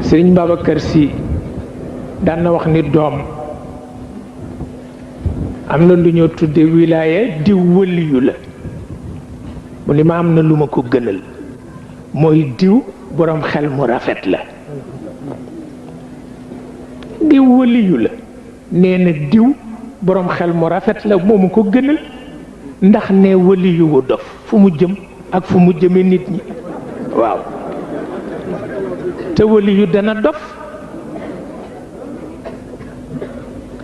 Sëriñ Babacar Sy daan na wax ni doom am na lu ñoo tudde wilaaya diw wëliyu la mu ni ma am na lu ma ko gënal mooy diw boroom xel mu rafet la. diw wëliyu la nee na diw boroom xel mu rafet la moomu ko gënal ndax ne wëliyu wu dof fu mu jëm ak fu mu jëme nit ñi waaw te wëliyu dana dof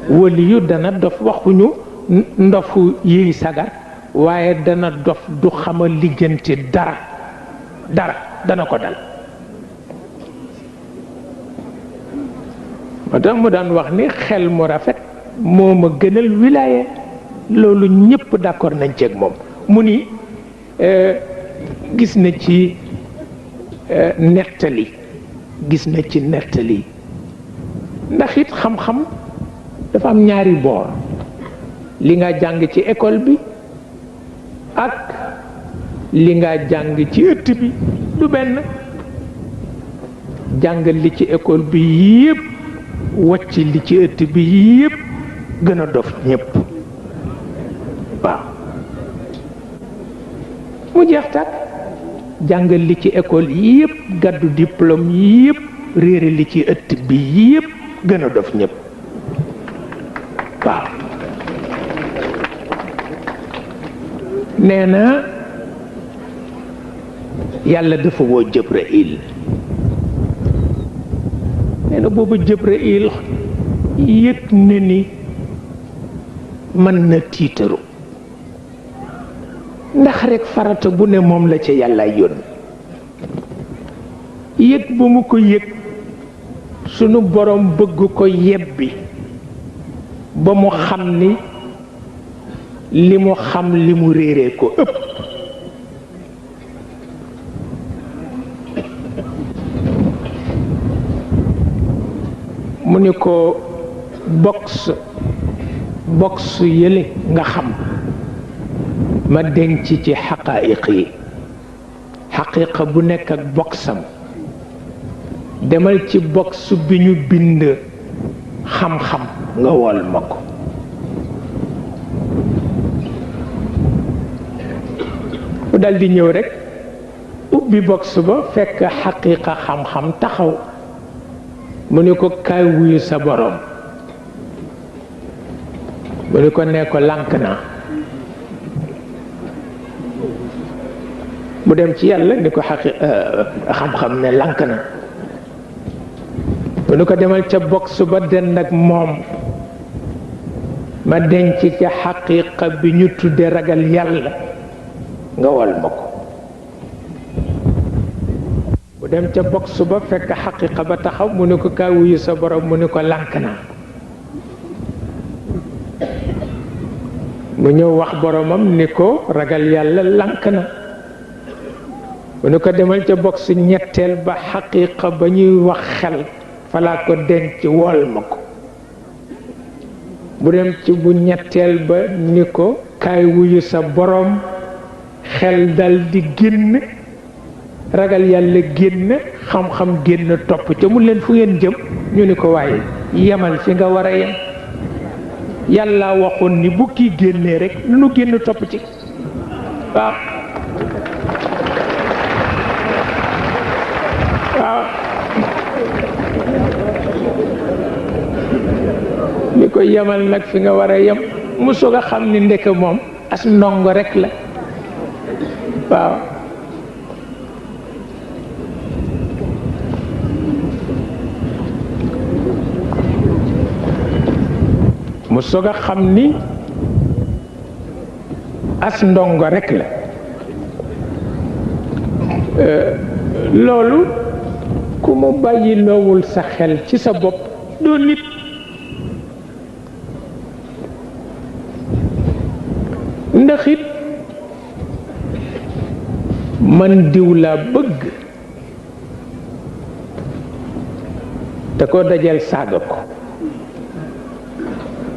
wëliyu dana dof waxuñu ndofu yiy sagar waaye dana dof du xama lijjanti dara dana ko dal moo tax mu daan wax ni xel mu rafet moo ma gënal wilaaye loolu ñëpp d'accord nañ ceeg moom mu ni gis na ci nettali ndax it xam-xam dafa am ñaari boor li nga jàng ci école bi ak li nga jàng ci ëtt bi du benn jàngal li ci école bi yépp wacc li ci ëtt bi yépp gën a dof ñépp waaw mu jeex tàkk jàngal li ci école yépp gàddu diplôme yépp réere li ci ëtt bi yépp gën a dof ñépp waaw nee na yàlla dafa woo Jibril nee na boobu Jibril yëg na ni mën na tiitaru ndax rekk farata bu ne moom la ca yàlla yónni yëg ba mu ko yëg sunu borom bëgg ko yebbi ba mu xam ni li mu xam li mu réeree ko ëpp mu ni ko box yële nga xam ma denc ci xaqaayiq yi xaqiiqa bu nekk ak boxam demal ci box bi ñu bind xam-xam nga wol ma ko mu daldi ñëw rekk ubbi box ba fekk xaqiiqa xam-xam taxaw mu ni ko kaay wuyu sa boroom mu ni ko nee ko lànk naa mu dem ci yàlla ni ko xam-xam ne lànk na mu ni ko demal ca box ba dend ak moom ma denc ca xaqiiqa bi ñu tudde ragal yàlla nga wol ma ko mu dem ca box ba fekk xaqiiqa ba taxaw mu ni ko kaa wuyu sa borom mu ni ko lànk naa mu ñëw wax boromam ni ko ragal yàlla lànk na mu ni ko demal ca box ñetteel ba xaqiiqa ba ñuy wax xel falaa ko denc wol ma ko bu dem ci bu ñetteel ba ni ko kaay wuyu sa borom xel dal di génn ragal yàlla génn xam-xam génn topp ca mu leen fu ngeen jëm ñu ni ko waaye yemal fi nga war a yem yàlla waxoon ni bu kii génnee rek nu génn topp ci waaw waaw ni ko yemal nag fi nga war a yem mu soog a xam ni ndeke moom as ndongo rek la waaw mu soog a xam ni as ndongo rek la loolu ku mu bàyyi loowul sa xel ci sa bopp doo nit ndax it man diw laa bëgg te ko dajal saaga ko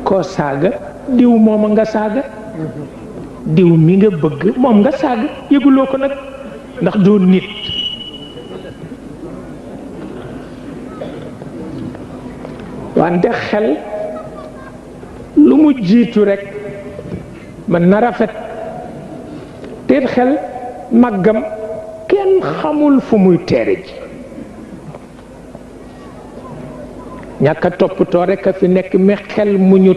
koo saaga diw mooma nga saaga diw mi nga bëgg moom nga saaga yëguloo ko nag ndax doo nit wante xel lu mu jiitu rekk mën na rafet te xel màggam kenn xamul fu muy teere ji ñàkk a toppatoo rekk a fi nekk mais xel mu ñu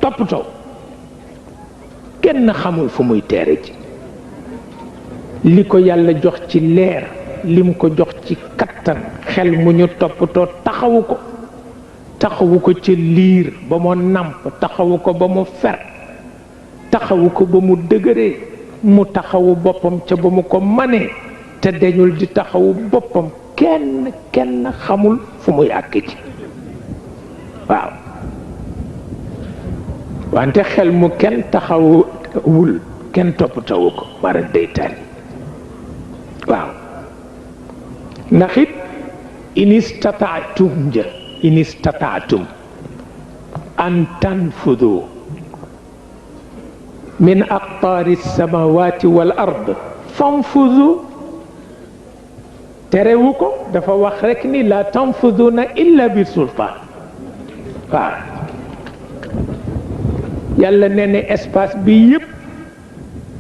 toppatoo kenn xamul fu muy teere ji li ko yàlla jox ci leer lim ko jox ci kattan xel mu ñu toppatoo taxawu ko ci liir ba mu nàmp taxawu ko ba mu fer taxawu ko ba mu dëgëree mu taxawu boppam ca ba mu ko manee te dañul di taxawu boppam kenn xamul fu muy àkk ci waaw wante xel mu kenn taxawul kenn toppatawu ko mara deytaani waaw ndax it in istataatum an tanfudu min aqtaari samawati wal ard fanfudu terewu ko dafa wax rekk ni la tanfuduna illa bi sultaan waaw yàlla nee na espace bi yépp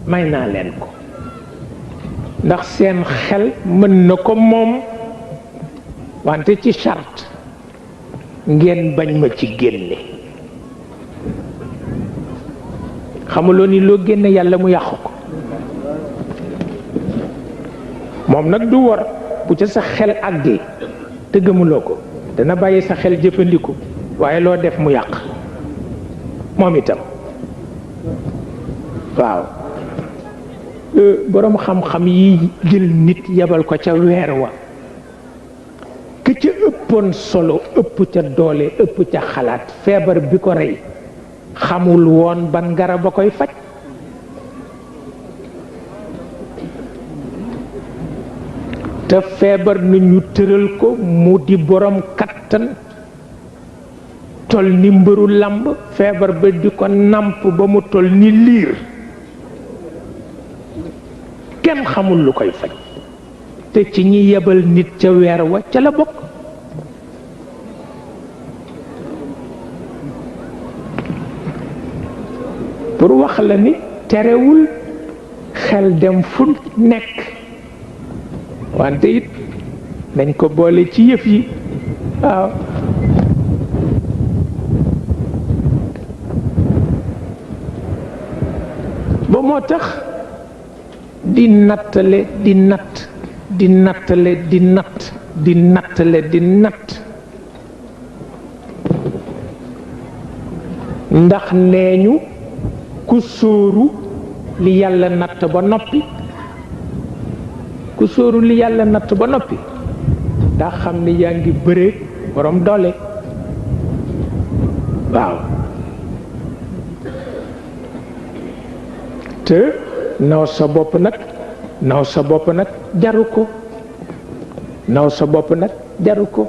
may naa leen ko ndax seen xel mën na ko moom wante ci charte ngeen bañ ma ci génne xamuloo ni loo génne yàlla mu yàqu ko moom nag du war bu ca sa xel àggee te gëmuloo ko dana bàyyi sa xel jëfandiku waaye loo def mu yàq moom itam waaw boroom xam-xam yi jël nit yebal ko ca weer wa ka ca ëppoon solo ëpp ca doole ëpp ca xalaat feebar bi ko rey xamul woon ban garab a koy faj te feebar na ñu tëral ko mu di boroom kattan tol ni mbëru làmb feebar ba di ko nàmp ba mu tol ni liir kenn xamul lu koy faj te ci ñi yebal nit ca weer wa ca la bokk pour wax la ni terewul xel dem fu nekk wante it nañ ko boole ci yëf yi waaw ba moo tax di nattale di natt di nattale di natt di nattale di natt ndax nee ñu ku sóoru li yàlla natt ba noppi ku sóoru li yàlla natt ba noppi daa xam ni yaa ngi bëree borom doole waaw te naw sa bopp nag jaru ko naw sa bopp nag jaru ko